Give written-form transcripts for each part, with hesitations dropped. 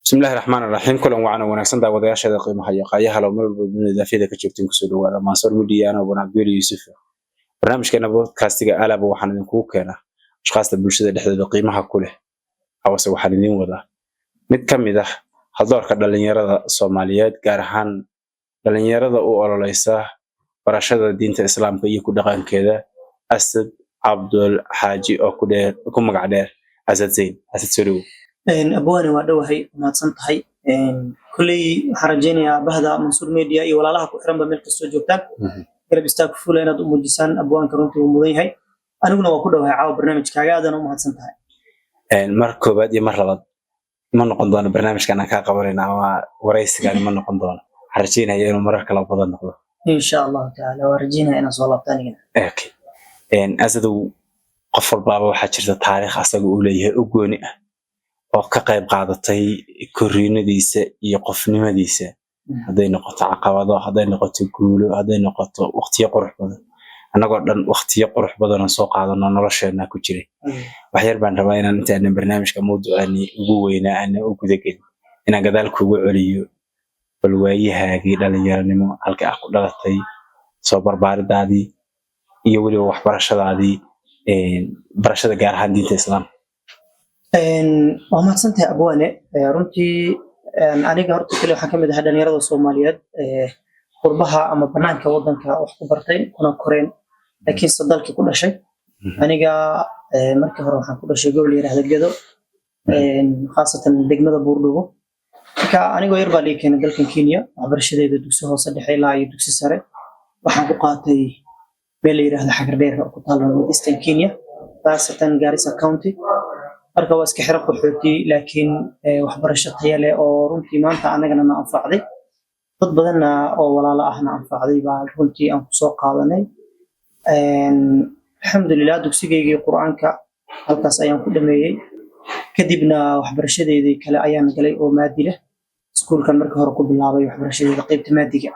Bismillahi raxmaan raxiim. Kulan wacan oo wanaagsan, daawadayaasheeda qiimaha iyo qaayaha loo meel walba dunida daafiyada ka joogtiin. Kusoo dhawaada Mansoor Media anoo Cabdiweli Yuusuf. Barnaamijkeena podcastiga alaba waxaan idinkugu keenaa ashkhaasta bulshada dhexdeeda qiimaha ku leh. Hawase waxaan idiin wadaa mid ka mid ah haldoorka dhalinyarada Soomaaliyeed, gaar ahaan dhalinyarada u ololeysa barashada diinta Islaamka iyo ku dhaqankeeda, Asad Cabdul Xaaji oo ku dheer ku magac dheer Asad Zayn. Asad, soo dhawow. Abwaane, waa dhowahay, mahadsan tahay. Kolley waxaan rajaynayaa bahda Mansuur Media iyo walaalaha ku xiranba meel kastoo joogtaan garab istaag fula inaad u muujisaan abwaanka. Runtii wuu mudan yahay. Aniguna waa ku dhowahay caawa barnaamijkaaga, aadana u mahadsan tahay. Mar koowaad iyo mar labaad ma noqon doono barnaamijkan aan kaa qabanayna ama waraysigani ma noqon doono. Waxaan rajaynaya inuu marar kala badan noqdo. Insha Allahu tacaala, waa rajaynaya inaan soo laabto anigana. Okay. Asadow, qof walbaaba waxaa jirta taariikh asaga uu leeyahay oo gooni ah oo ka qayb qaadatay korriinadiisa iyo qofnimadiisa, hadday noqoto caqabado, hadday noqoto guulo, hadday noqoto waqtiyo qurux badan. Annagoo dhan waqtiyo qurux badan oo soo qaadano nolosheena ku jiray. Wax yar baan rabaa inaan intaanan barnaamijka mawduucani ugu weynaa aanan u gudagelin inaan gadaal kugu celiyo, bal waayahaagii dhalinyaranimo, halka aad ku dhalatay, soo barbaaridaadii iyo weliba waxbarashadaadii, barashada gaar ahaan diinta Islaamka. Waa mahadsan tahay, abwaane. Runtii aniga horta kale waxaan kamid ahay dhalinyarada Soomaaliyeed qurbaha ama banaanka wadanka wax ku bartay kuna koreen, laakiinse dalkii ku dhashay. Aniga markii hore waxaan ku dhashay gobol yiraahdo Gedo, khaasatan degmada Buurdhubo. Marka anigoo yar baa lii keenay dalkan Kenya. Waxbarashadeeda dugsi hoose, dhexe ilaa iyo dugsi sare waxaan ku qaatay meel la yiraahdo Xagardheer oo ku taala North Eastern Kenya, khaasatan Garissa County. Marka waa iska xero qaxooti, laakiin waxbarasho tayo leh oo runtii maanta anagana na anfacday, dad badanna oo walaalo ahna anfacday baa runtii aan kusoo qaadanay. Alxamdulilah, dugsigaygii Qur-aanka halkaas ayaan ku dhameeyey. Kadibna waxbarashadeedii kale ayaan galay oo maadi leh. Iskuulkan markii hore ku bilaabay waxbarashadeeda qaybta maadiga,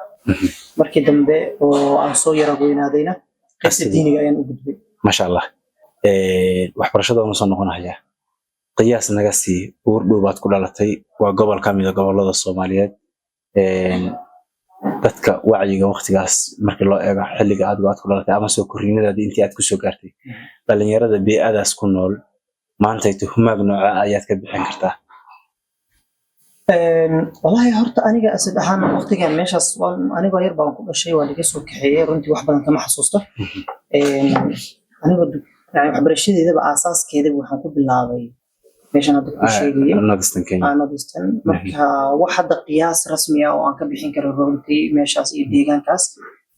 markii dambe oo aan soo yara weynaadayna qaybta diiniga ayaan u gudbay. Maasha Allah. Waxbarashada uma soo noqonaya. Qiyaas naga sii, Buurdhow baad ku dhalatay, waa gobol ka mid a gobolada Soomaaliyeed. Dadka wacyiga waqtigaas markii loo eego, xilliga adigo aad ku dhalatay ama soo korriinadaadii intii aad kusoo gaartay, dhalinyarada bee'adaas ku nool maantayto humaag nooca ayaad ka bixin kartaa? Wallaahi horta aniga Asad ahaan waqtigan meeshaas anigoo yar baan ku dhashay, waa laga soo kaxeeyey. Runtii wax badan kama xasuusto. Anigoo yani waxbarashadeedaba aasaaskeedaba waxaan ku bilaabay meeshan hadda ku sheegayay. Northeastern Kenya. Northeastern. Marka wax hadda qiyaas rasmi ah oo aan ka bixin karo runtii meeshaas iyo deegaankaas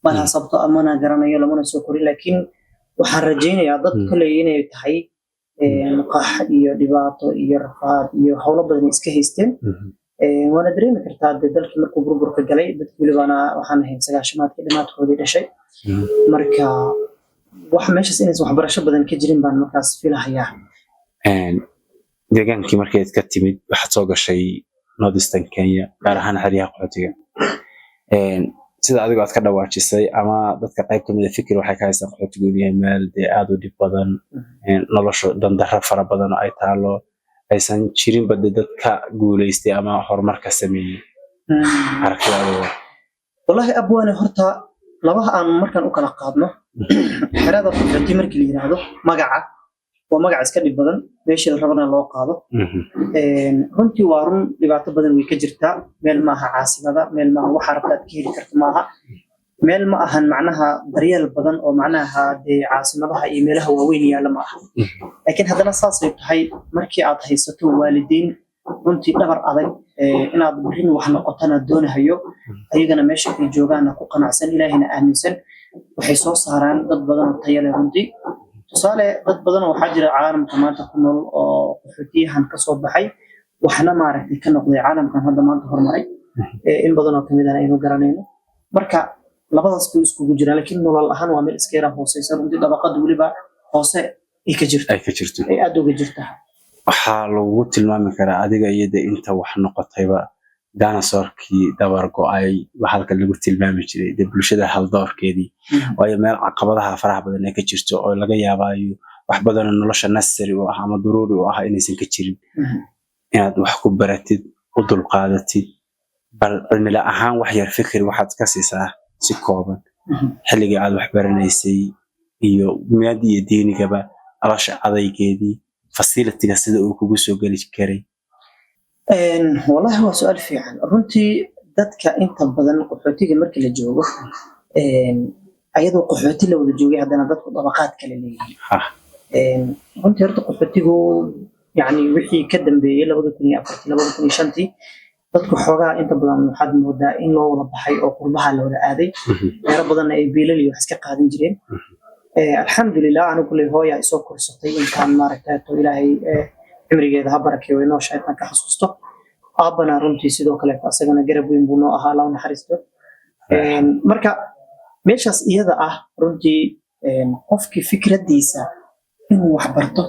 malaha, sababto amana garanayo, lamana soo korin. Laakiin waxaan rajaynayaa dad kolley inay tahay qax iyo dhibaato iyo rafaad iyo howlo badan iska haysteen. Waana dareemi kartaa dee, dalkii markuu burburka galay, dadki welibana waxaan ahayn 90-aadkii dhammaadkoodii dhashay. Marka wax meeshaas inaysan waxbarasho badan ka jirin baan markaas filahayaa. Deegaankii markayd ka timid waxaad soo gashay Northeastern Kenya, gaar ahaan xeryaha qaxootiga. Sida adigoo aad ka dhawaajisay ama dadka qayb kamid a fikir waxay ka haystaan qaxootigu inuu yahay meel dee aad u dhib badan, nolosha dandarro fara badan oo ay taalo, aysan jirinba dee dad ka guuleystay ama horumar ka sameeyey. Aragtida adiga? Wallaahi abwaane, horta labaha aan markaan u kala qaadno, xerada qaxooti markii la yiraahdo, magaca waa magac iska dhib badan, meeshii la rabana loo qaado. Runtii waa run, dhibaato badan way ka jirtaa. Meel maaha caasimada, meel maaha waxaa rabta aad ka heli karto maaha, meel ma ahan macnaha daryeel badan oo macnaha dee caasimadaha iyo meelaha waaweyn yaalla ma aha. Laakiin haddana saasay tahay, markii aad haysato waalidiin runtii dhabar adag, inaad berrin wax noqotana doonahayo, ayagana meesha ay joogaanna ku qanacsan, Ilaahina aaminsan, waxay soo saaraan dad badan oo tayo leh runtii. Tusaale, dad badan oo waxaa jira caalamka maanta ku nool oo qaxootiyahan kasoo baxay, waxna maaragtay ka noqday caalamkan hadda maanta horumaray, in badan oo kamid ahna aynu garanayno. Marka labadaas bay iskugu jiraan, laakiin nolol ahaan waa meel iska yara hooseysa runtii, dabaqada weliba hoose ay ka jirto. Ay ka jirto. Ay aad uga jirta. Waxaa lagu tilmaami karaa adiga iyada inta wax noqotayba dinosaurkii dabar go'ay, halka lagu tilmaami jiray dee bulshada haldoorkeedii, waayo meel caqabadaha faraha badan ay ka jirto oo laga yaabaayo wax badanoo nolosha necessary u ah ama daruuri u ah inaysan ka jirin, inaad wax ku baratid. U dulqaadatid. Bal cimilo ahaan wax yar fikir waxaad ka siisaa si kooban xilligii aad wax baranaysay iyo maadi iyo diinigaba, nolosha adaygeedii, facility-ga sida uu kugu soo geli karay. Wallahi waa su-aal fiican runtii. Dadka inta badan qaxootiga markii la joogo, ayadoo qaxooti la wada joogay, haddana dadku dabaqaad kale leeyihiin. Runtii horta qaxootigu, yani wixii ka dambeeyey 2004-tii, 2005-tii, dadku xoogaa inta badan waxaad moodaa in loo wada baxay oo qurbaha la wada aaday, meelo badanna ay biilal iyo wax iska qaadan jireen. Alxamdulilah, anigu kuley hooyaa isoo korsatay intaan maaragtay to Ilaahay cimrigeeda ha barakeeyo, way nooshahay intaan ka xasuusto. Aabbana runtii sidoo kaleeto asagana garab weyn buu noo ahaa, Allah u naxariisto. Marka meeshaas iyada ah runtii qofkii fikraddiisa inuu wax barto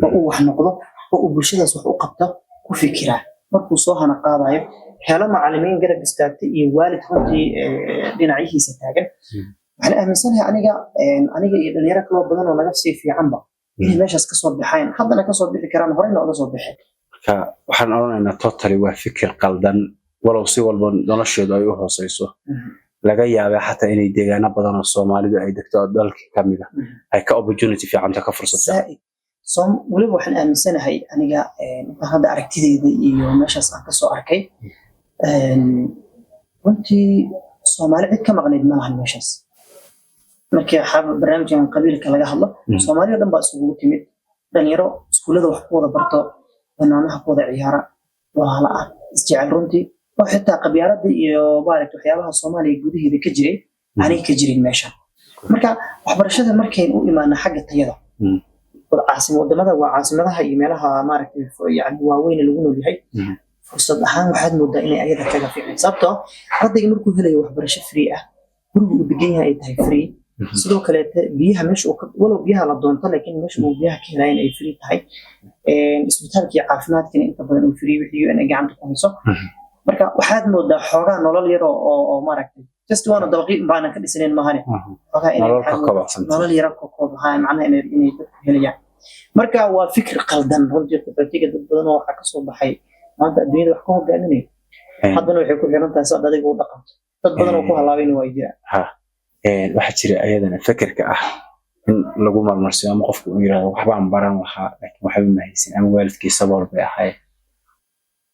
oo uu wax noqdo oo uu bulshadaas wax u qabto ku fikiraa, markuu soo hana qaadayo, helo macallimiin garab istaagtay iyo waalid runtii dhinacyihiisa taagan, waxaan aaminsanahay aniga iyo dhalinyaro kaloo badan oo naga sii fiicanba inay meeshaas kasoo baxeen, haddana kasoo bixi karaan, horeyna oga soo baxeen. Marka waxaan odhanaynaa totally waa fikir qaldan, walow si walba nolosheedu ay u hooseyso, laga yaabaa xataa inay deegaano badan oo Soomaalidu ay degto oo dalka ka mid ah ay ka opportunity fiicanta, ka fursad fiican. Zaaid. Weliba waxaan aaminsanahay aniga, intaan hadda aragtideyda iyo meeshaas aan kasoo arkay, runtii Soomaali cid ka maqnayd ma lahan meeshaas. Markii barnaamijkan qabiilka laga hadlo, Soomaali oo dhan baa isugu timid, dhalinyaro iskuullada wax ku wada barto, banaanaha ku wada ciyaara, walaala ah, isjecel runtii, oo xitaa qabyaaladda iyo maaragta waxyaabaha Soomaaliya gudaheeda ka jiray aanay ka jirin meesha. Marka waxbarashada markayn u imaana xagga tayada, wadamada waa caasimadaha iyo meelaha maaragtay yani waaweyn lagu nool yahay, fursad ahaan waxaad moodaa inay ayada kaga fiicnay, sababtoo ardayga markuu helayo waxbarasho free ah, guriga uu degan yahay ay tahay free, sidoo kaleete biyaha meesha uu walow biyaha la doonto, laakiin meesha uu biyaha ka helayan ay free tahay, isbitaalka iyo caafimaadkina inta badan uu free, wixii UN ay gacanta ku hayso. Marka waxaad moodaa xoogaa nolol yar oo maaragtay just waana dabaqi baanan ka dhisnayn maahane, xoogaa inay nolol ka kobocsan. Nolol yara ka koobahaa macnaha inay dadku helayaan. Marka waa fikir qaldan runtii. Qaxootiga dad badan oo waxaa kasoo baxay maanta adduunyada wax ka hogaaminayo. Haddana waxay ku xiran tahay saad adiga u dhaqanto. Dad badan oo ku halaabayna waa jiraan. Ha, waxaa jira ayadana fekerka ah in lagu marmarsiyo ama qofku uu yiraahdo waxbaan baran lahaa laakiin waxba ma haysan ama waalidkii sabool bay ahaayeen.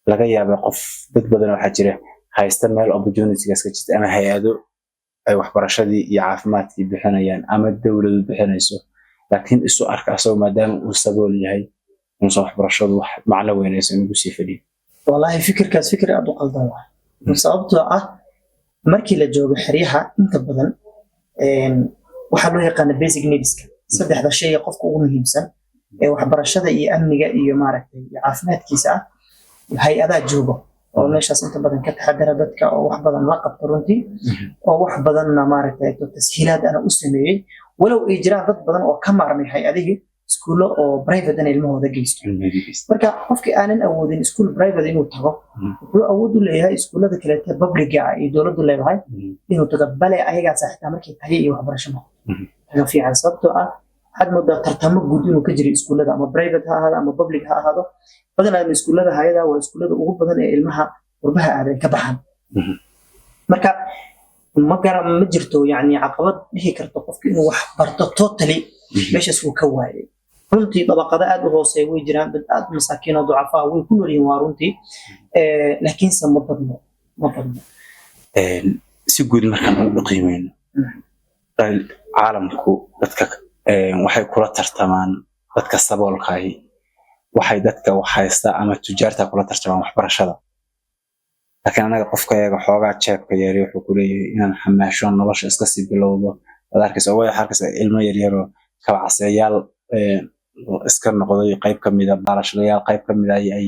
Laga yaaba qof, dad badan waxaa jira haysta meel opportunitygaas ka jirta ama hay-ado ay waxbarashadii iyo caafimaadkii bixinayaan ama dowladu bixinayso, laakiin isu arka asagoo maadaama uu sabool yahay inuusan waxbarashadu wax macno weynaysan ugu sii fadhiyin. Wallaahi fikirkaas fikir aad u qaldan waay, sababtoo ah markii la joogo xeryaha inta badan waxaa loo yaqaana basic needska, saddexda shay ee qofka ugu muhiimsan ee waxbarashada iyo amniga iyo maaragtay iyo caafimaadkiisa ah, hay-adaa joogo oo meeshaas inta badan ka taxadara dadka oo wax badan la qabto runtii, oo wax badanna maaragtay tashiilaad ana u sameeyey, walow ay jiraan dad badan oo ka maarmay hay-adihii, iskuullo oo private ana ilmahooda geysto. Marka qofkii aanan awoodin iskuul private inuu tago, wuxuu awood u leeyahay iskuullada kaleete public-ga ah iyo dowladdu leedahay inuu tago, bale ayagaasa xitaa markii tayo iyo waxbarasho noqoto taga fiican, sababtoo ah waxaad moodaa tartamo guud inuu ka jiro iskuullada, ama private ha ahaado ama public ha ahaado. Badanaa iskuullada hayada waa iskuullada ugu badan ee ilmaha qurbaha aada ay ka baxaan. Marka ma gara ma jirto yani caqabad dhihi karto qofka inuu wax barto totally meeshaas wuu ka waayay. Runtii dabaqado aad u hooseeya way jiraan, dad aad u masaakiin oo ducafaa way ku nool yihiin, waa runtii, laakiinse ma badno, ma badno. Si guud markaan u qiimeyno, caalamku dadka waxay kula tartamaan, dadka saboolkaahi waxay dadka wax haysta ama tujaarta kula tartamaan waxbarashada, laakiin anaga qofka yaga xoogaa jeebka yari wuxuu ku leeyahay inaan xamaasho, nolosha iska sii bilowdo. Waad arkaysa oo waxaad arkaysa ilmo yaryaroo kabacaseyaal iska noqday, qayb ka mida baalashlayaal, qayb ka mida ay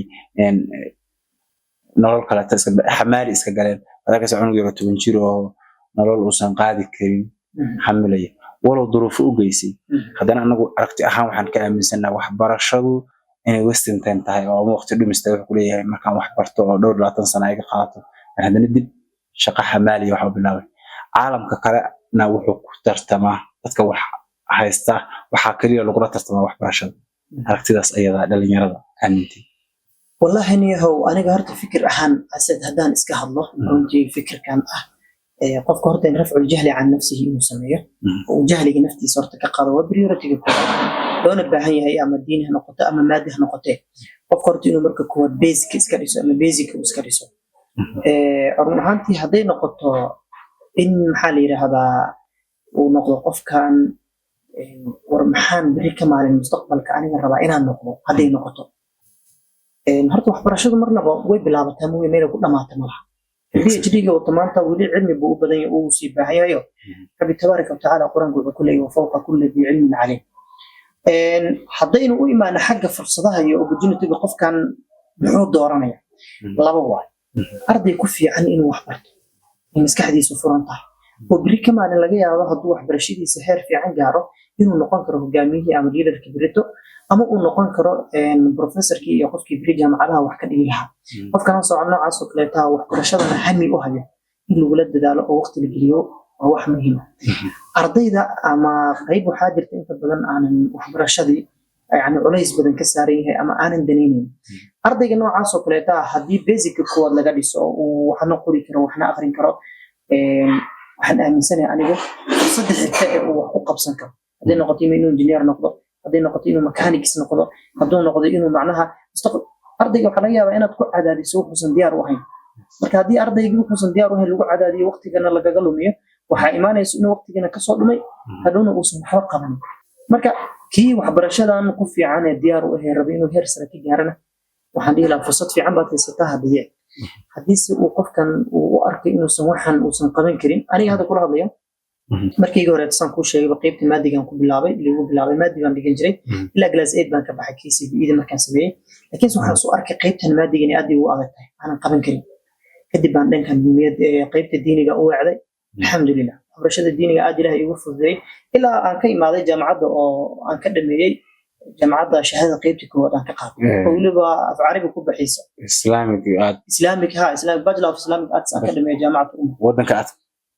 nolol kaleeto iska xamaali iska galeen. Waad arkaysa cunug yaroo 10 jir oo nolol uusan qaadi karin xamilaya, walow duruufo u geysay. Haddana anagu aragti ahaan waxaan ka aaminsanahay waxbarashadu inay wasting time tahay oo ama waqti dhumis tahay. Wuxuu kuleeyahay markaan wax barto oo dhowr labaatan sano ay ka qaadato, haddana dib shaqo xamaaliya waxa u bilaabay. Caalamka kalena wuxuu ku tartamaa dadka wax haysta, waxaa keliya lagula tartamaa waxbarashada. Aragtidaas ayadaa dhalinyarada aamintay. Wallahi niyahow, aniga horta fikir ahaan, Asad, haddaan iska hadlo, runtii fikirkan ah qofka horta in rafcu ljahli can nafsihi inuu sameeyo oo uu jahliga naftiisa horta ka qaado waa priority-ga koowaad loona baahan yahay, ama diin ha noqoto ama maadi ha noqotee. Qofka horta inuu marka koowaad basic iska dhiso ama basic uu iska dhiso. Run ahaantii hadday noqoto in, maxaa la yidhaahdaa, uu noqdo qofkan war maxaan beri ka maalin mustaqbalka aniga rabaa inaan noqdo, hadday noqoto, horta waxbarashadu marnaba way bilaabataa mooye meelay ku dhamaata malaha. PhD-ga wato maanta weli cilmi buu u badan yahay, uu sii baahan yahayo. Rabbi tabaaraka watacaala Qur-aanku wuxuu ku leeyahay: "Wa fawqa kulli dii cilmin caliim." Haddaynu u imaano xagga fursadaha iyo opportunity-ga, qofkan muxuu dooranaya? Laba waay: arday ku fiican inuu wax barto, in maskaxdiisu furan tahay, oo beri ka maalin laga yaabo hadduu waxbarashadiisa heer fiican gaaro inuu noqon karo hogaamiyihii ama leaderka berito, ama uu noqon karo professorkii iyo qofkii beri jaamacadaha wax ka dhigi lahaa. Qofkana soco noocaas oo kaleeta waxbarashadana hami u hayo, in lagula dadaalo oo waqti la geliyo waa wax muhiim ah. Ardayda ama qayb waxaa jirta inta badan aanan waxbarashadii, yani, culays badan ka saaran yahay ama aanan danaynayn. Ardayga noocaas oo kaleeta ah, haddii basic-a koowaad laga dhiso oo uu waxna qori karo, waxna aqrin karo, waxaan aaminsanahay anigu fursadda xigta ee uu wax ku qabsan karo, hadday noqoto inuu engineer noqdo, hadday noqoto inuu mechanics noqdo, hadduu noqdo inuu macnaha ardayga waxaa laga yaabaa inaad ku cadaadiso wuxuusan diyaar u ahayn. Marka haddii ardaygii wuxuusan diyaar u ahayn lagu cadaadiyo, waqtigana lagaga lumiyo, waxaa imaanaysa inuu waqtigana kasoo dhumay, hadhowna uusan waxba qabanin. Marka kii waxbarashadan ku fiican ee diyaar u ahay, raba inuu heer sare ka gaarana, waxaan dhihi lahaa fursad fiican baad haysataa hadiye. Haddiise uu qofkan uu u arkay inuusan waxan uusan qaban karin, aniga hadda kula hadlayo, markii hore saan kuu sheegayba qaybta maadigan ku bilaabay, ligu bilaabay, maadi baan dhigan jiray ilaa class 8 baan ka baxay KCPE da markaan sameeyey. Laakiinse waxaan soo arkay qaybtan maadigan aad ay ugu adag tahay, aanan qaban karin. Kadib baan dhankan qaybta diiniga u weecday. Alxamdulilah, waxbarashada diiniga aad Ilahay igu fududeeyey ilaa aan ka imaaday jaamacadda oo aan ka dhameeyey jaamacadda, shahaadada qaybta koowaad aan ka qaatay oo weliba af Carabi ku baxaysa. Islamic aad? Islamic, ha, Islamic, Bachelor of Islamic Arts aan ka dhameeyey Jaamacadda Umma. Wadanka aad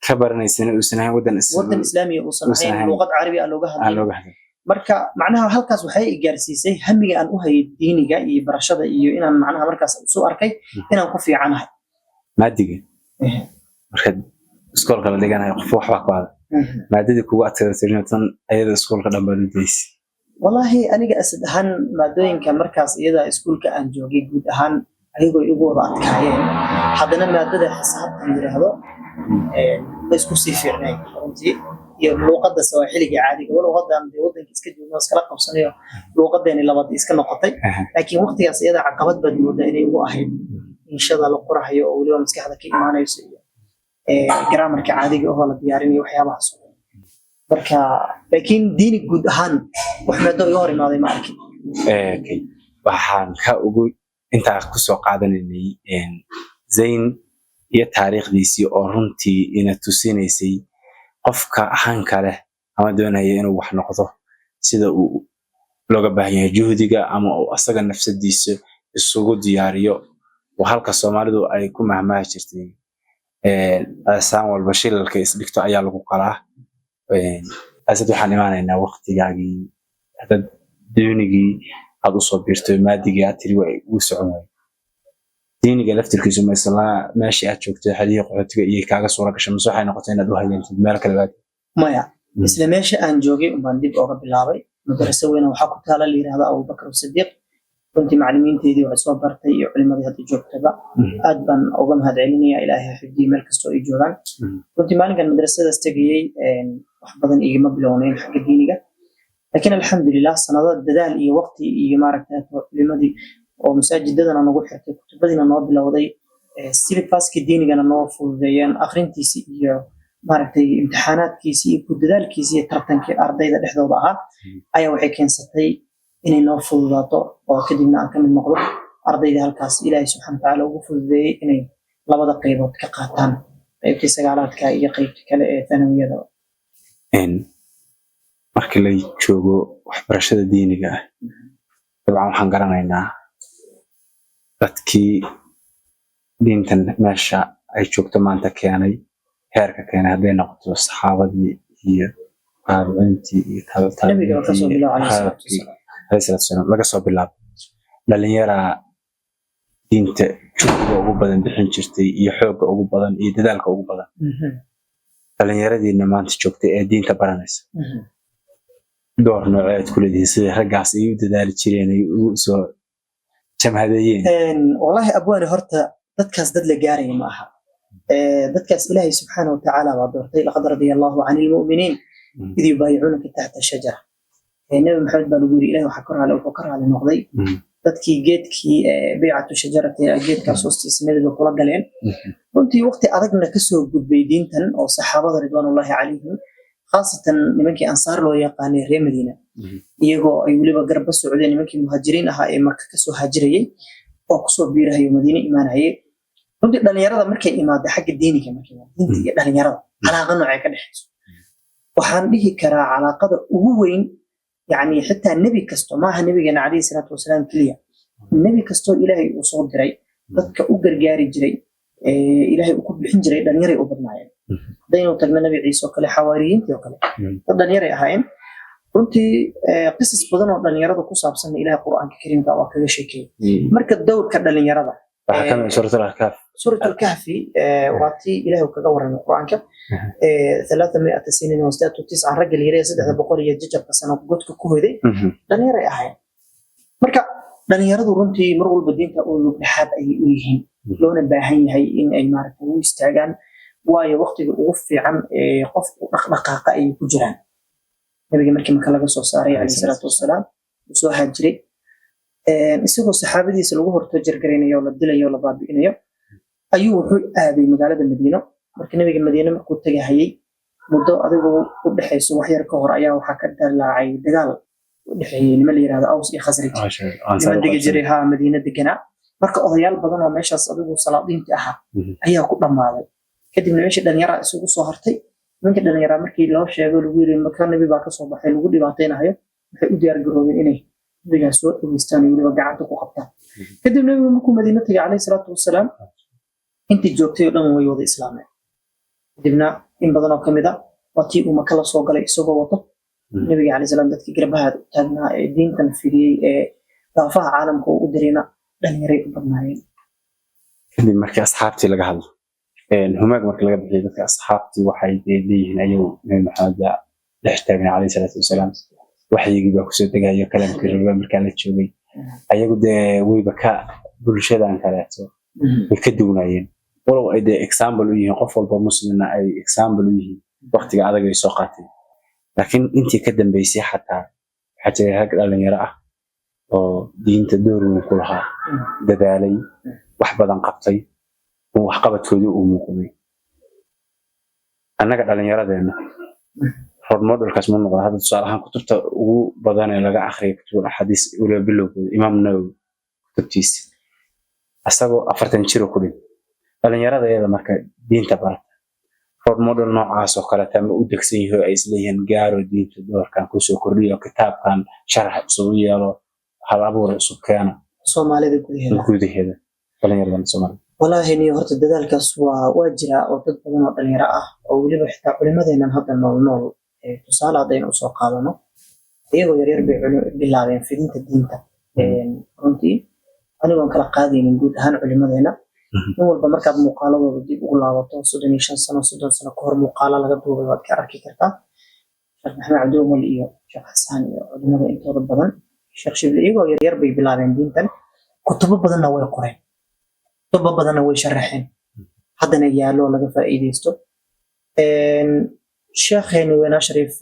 ka baranaysana uusan ahayn wadan wadan Islaamiya uusan uusan ahayn, ahayn. Luuqad Carabi aan looga aan hadlay. Looga hadlay. Marka macnaha halkaas waxay i gaarsiisay hamiga aan u hayay diiniga iyo barashada iyo inaan macnaha markaas isu arkay inaan ku fiicanahay. Maadiga markaad iskoolka la dhiganayo, qof waxbaa ku adag, maadadii kugu adkayda tan ayada iskoolka dhan baad u daysa? Wallaahi aniga Asad ahaan, maadooyinka markaas iyada iskuulka aan joogay guud ahaan ayagoo igu wada adkaayeen, haddana maadada xisaabta la yiraahdo ma isku sii fiicnayn runtii, iyo luuqadda Sawaaxiliga caadiga. Walow hadda aan dee wadanka iska joogno, iskala qabsanayo, luuqadeeni labaad iska noqotay, laakiin waqtigaas iyada caqabad baad moodaa inay igu ahayd inshada la qorahayo oo weliba maskaxda ka imaanayso iyo grammarka caadiga ahoo la diyaarinayo, waxyaabahaas oo dhan. Marka laakiin diini guud ahaan wax maado iga hor imaaday ma arkin. Okay. Waxaan ka ugu intaa kusoo qaadanaynay Zain iyo taariikhdiisii oo runtii ina tusinaysay qofka hanka leh ama doonaya inuu wax noqdo sida uu looga baahan yahay juhdiga ama uu asaga nafsadiisa isugu diyaariyo. Waa halka Soomaalidu ay ku mahmaahi jirtay: "Ceesaan walba shilalka isdhigto ayaa lagu qalaa." Asad, waxaan imaanaynaa waqtigaagii hadad diinigii aad usoo biirtay, maadigii aad tiri waa igu socon waayey. Diiniga laftirkiisu ma isla meeshii aad joogtay, xerihii qaxootiga, iyo kaaga suura gashay, mise waxay noqotay inaad u hayeentid meel kale baad? Maya, isla meesha aan joogay unbaan dib ooga bilaabay. Madraso weyna waxaa ku taala la yiraahdo Abubakar Sidiiq. Runtii macallimiinteydii waxay soo bartay iyo culimadii hadda joogtaba aad baan uga mahad celinaya. Ilaahay ha xifdiyo meel kastoo ay joogaan. Runtii maalinkan madrasadaas tegayey wax badan igama bilownayn xagga diiniga, laakiin alxamdulilah sanado dadaal iyo waqti iyo maaragtay culimadii oo masaajidadana nagu xirtay, kutubadiina noo bilowday, syllabuskii diinigana noo fududeeyeen, akhrintiisi iyo maaragtay imtixaanaadkiisi iyo ku dadaalkiisi iyo tartankii ardayda dhexdooda ahaa ayaa waxay keensatay inay noo fududaato oo kadibna aan ka mid noqdo ardayda halkaas Ilaahay subxaana watacaala ugu fududeeyey inay labada qaybood ka qaataan, qaybtii sagaalaadka iyo qaybtii kale ee thanawiyada. Markii la joogo waxbarashada diiniga ah, dabcan waxaan garanaynaa dadkii diintan meesha ay joogto maanta keenay, heerka keenay, hadday noqoto saxaabadii iyo taabiciintii iyo Nabiga kasoo bilaabo, calayhi salaatu wasalaam. Alayhi salaatu wasalaam, laga soo bilaabo dhalinyaraa. Diinta juhdiga ugu badan bixin jirtay iyo xoogga ugu badan iyo dadaalka ugu badan. Dhallinyaradiina maanta joogtay ee diinta baranaysa, door noocee aad ku leedihiin sidai raggaas ay u dadaali jireen, ay ugu soo jamhadeeyeen? Wallaahi abwaani, horta dadkaas dad la gaaraya ma aha. Dadkaas Ilaahay subxaana watacaala baa doortay. لقد رضي الله عن المؤمنين إذ يبايعونك تحت الشجرة. Nabi Maxamed baa lagu yiri, Ilahay waxaa ka raali, wuxuu ka raali noqday dadkii geedkii بيعة الشجرة, geedkaas hoostiisa nabiga kula galeen. Runtii waqti adagna kasoo gudbay diintan oo saxaabada رضوان الله عليهم, khaasatan nimankii Ansaar loo yaqaanay, reer Madiina, iyagoo ay weliba garba socdeen nimankii Muhaajiriin ahaa ee Maka kasoo haajirayay oo kusoo biirahayo Madiine imaanayay. Runtii dhalinyarada markay imaada xagga diiniga, markay diinta iyo dhalinyarada calaaqa noocay ka dhexayso, waxaan dhihi karaa calaaqada ugu weyn, yani xitaa nebi kasto maaha, nabigeena calayhi salaatu wasalaam keliya, nebi kastoo Ilaahay uu soo diray, dadka u gargaari jiray, Ilaahay uu ku bixin jiray, dhalinyaray u badnaayeen. Haddaynu tagno Nabi Ciise oo kale, xawaariyiintii oo kale, dad dhalinyaray ahaayeen. Runtii qisas badan oo dhalinyarada ku saabsan Ilahay Qur'aanka Kariimka waa kaga sheekeeyey. Marka dowrka dhalinyarada waxaa ka mid Suurat Alkahf. Suurat Alkahfi waa tii Ilahay uu kaga warramay Qur'aanka. 300 سنين وازدادوا تسعا, ragga la yiraahdo 300 iyo jajabka sano godka ku hoyday dhalinyaray ahaayeen. Marka dhalinyaradu runtii mar walba diinta u dhexaad ayay u yihiin, loona baahan yahay in ay maaragtay u istaagaan, waayo waqtiga ugu fiican ee qof u dhaqdhaqaaqa ayay ku jiraan. Nabiga markii Maka laga soo saaray calayhi salaatu wasalaam, uu soo haajiray isagoo saxaabadiisa lagu horto jargaraynayo, la dilayo, la baabi'inayo, ayuu wuxuu aaday magaalada Madiino. Marka nabiga Madiine markuu tagahayay, muddo adigu u dhexayso wax yar ka hor ayaa waxaa ka dalaacay dagaal u dhexeeyey niman la yirahdo Aws iyo Khasraj, niman degi jiray ha Madiine deganaa. Marka odayaal badan oo meeshaas adigu salaadiinti ahaa ayaa ku dhammaaday. Kadibna meeshii dhalinyaraa isugu soo hartay. Nimankii dhalinyaraa markii loo sheego, lagu yiri Maka nabi baa kasoo baxay lagu dhibaataynayo, waxay u diyaar garoobeen inay nabigaas soo dhaweystaan oo weliba gacanta ku qabtaan. Kadib nabigu markuu Madiine tagay calayhi salaatu wasalaam, intii joogtay oo dhan way wada islaameen. Kadibna in badan oo kamid a waa tii uu Maka la soo galay isagoo wato nabiga calayhi salaam. Dadkii garbaha u taagnaa ee diintan fidiyey ee daafaha caalamka uu u dirayna dhalinyaray u badnaayeen. Kadib markii asxaabtii laga hadlo, humaag marka laga bixiyo, dadka asxaabtii waxay dee leeyihiin ayagu Nabi Maxamed baa dhex taagnaa calayhi salaatu wasalaam, waxyigii baa kusoo degayo, kalaamkii Rabbi markaa la joogay. Ayagu dee wayba ka bulshadan kaleeto way ka duwnaayeen, walow ay dee example u yihiin, qof walba muslimna ay example u yihiin waqtiga adag ay soo qaateen. Laakiin intii ka dambeysay xataa waxaa jiray rag dhalinyaro ah oo diinta door weyn ku lahaa, dadaalay, wax badan qabtay, oo waxqabadkoodii uu muuqday. Annaga dhalinyaradeenna role modelkaas ma noqda. Hadda tusaale ahaan, kutubta ugu badan ee laga akhriyo, kutubul axaadiis, weliba bilowgooda Imaam Nawawi kutubtiisa, asagoo 40 jir ku dhintay. Dhalinyarada iyada marka diinta barata, role model noocaas oo kaleeta ma u degsan yahay oo ay isleeyihiin gaaro, diinta doorkan kusoo kordhiyo, kitaabkan sharax cusub u yeelo, hal abuur cusub keena? Soomaalida gudaheeda? Gudaheeda, dhalinyaradan Soomaalida. Walaahi niyo, horta dadaalkaas waa jiraa oo dad badan oo dhalinyaro ah oo weliba xitaa culimadeennan hadda nool nool, tusaale haddaynu usoo qaadano, iyagoo yaryar bay bilaabeen fidinta diinta. Runtii anigoon kala qaadaynin guud ahaan culimadeena, nin walba markaad muuqaaladooda dib ugu laabato, 35 sano, 30 sano kahor muuqaalo laga duubay waad ka arki kartaa. Sheekh Maxamed Cabdi Umal iyo Sheekh Xasaan iyo culimada intooda badan, Sheekh Shibli, iyagoo yaryar bay bilaabeen diintan. Kutubo badanna way qoreen, kutubo badanna way sharaxeen, haddana yaallo laga faa'iideysto. Sheekheeni weynaa Shariif,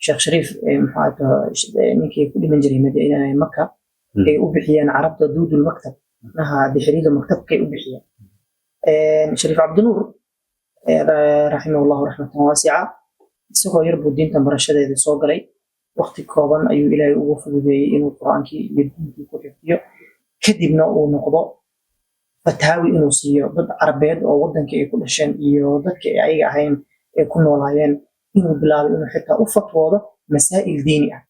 Sheekh Shariif, muxuu ninkii ku dhiman jiray Maka ay u bixiyeen Carabta دود المكتب, macnaha dixiriga maktabkay u bixiyeen, Shariif Cabdinuur رحمه الله رحمة واسعة, isagoo yar buu diintan barashadeeda soo galay. Waqti kooban ayuu Ilaahay ugu fududeeyey inuu Qur-aankii iyo diintii ku xifdiyo, kadibna uu noqdo fataawi inuu siiyo dad Carabeed oo wadankii ay ku dhasheen iyo dadkii ay ayaga ahayn ay ku noolaayeen, inuu bilaabay inuu xitaa u fatwoodo masaa'il diini ah.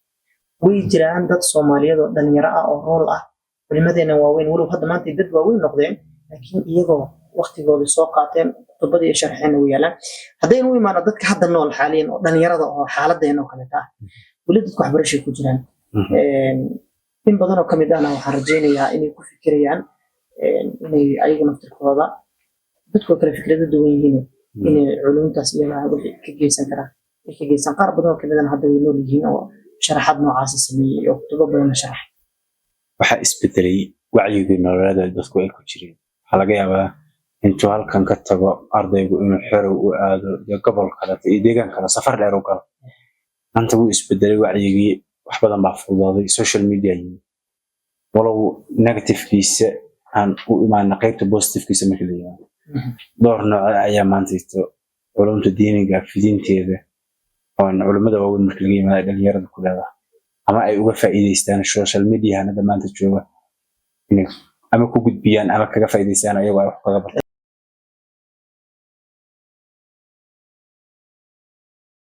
Way jiraan dad Soomaaliyeed oo dhalinyaro ah oo role ah culimadeena waaweyn, walow hadda maanta dad waaweyn noqdeen, laakiin iyagoo waqtigoodii soo qaateen, kutubadii iyo sharxeenna way yaalaan. Haddaynu u imaano dadka hadda nool xaaliyan oo dhalinyarada oo xaaladeena oo kaleeta ah, weli dadku waxbarashay ku jiraan. In badan oo kamid ahna waxaan rajaynayaa inay ku fikirayaan Inay ayagu naftirkooda, dadkoo kale fikrado duwan yihiin, inay culumtaas iyada wixii ka geysan karaan ay ka geysan. Qaar badan oo kamidana hadda way nool yihiin oo sharaxaad noocaasa sameeyey oo kutubo badanna sharaxay. Waxaa isbedelay wacyigii nololeed ee dadku ay ku jireen. Waxaa laga yaabaa intuu halkan ka tago ardaygu inuu xerow u aado iyo gobol kaleeto iyo deegaan kale, safar dheer u galo. Maanta wuu isbedelay wacyigii, wax badan baa fududaaday, social media yimid. Walow negativekiisa aan u imaana, qaybta positivekiisa marka la yimaado, door nooce ayaa maantayto culumta diiniga fidinteeda oon culimmada waaweyn marka laga yimaado ay dhalinyarada ku leedahay ama ay uga faa'iideystaan social mediahan hadda maanta jooga, inay ama ku gudbiyaan ama kaga faa'iideystaan ayagoo ay wax kaga bartaan?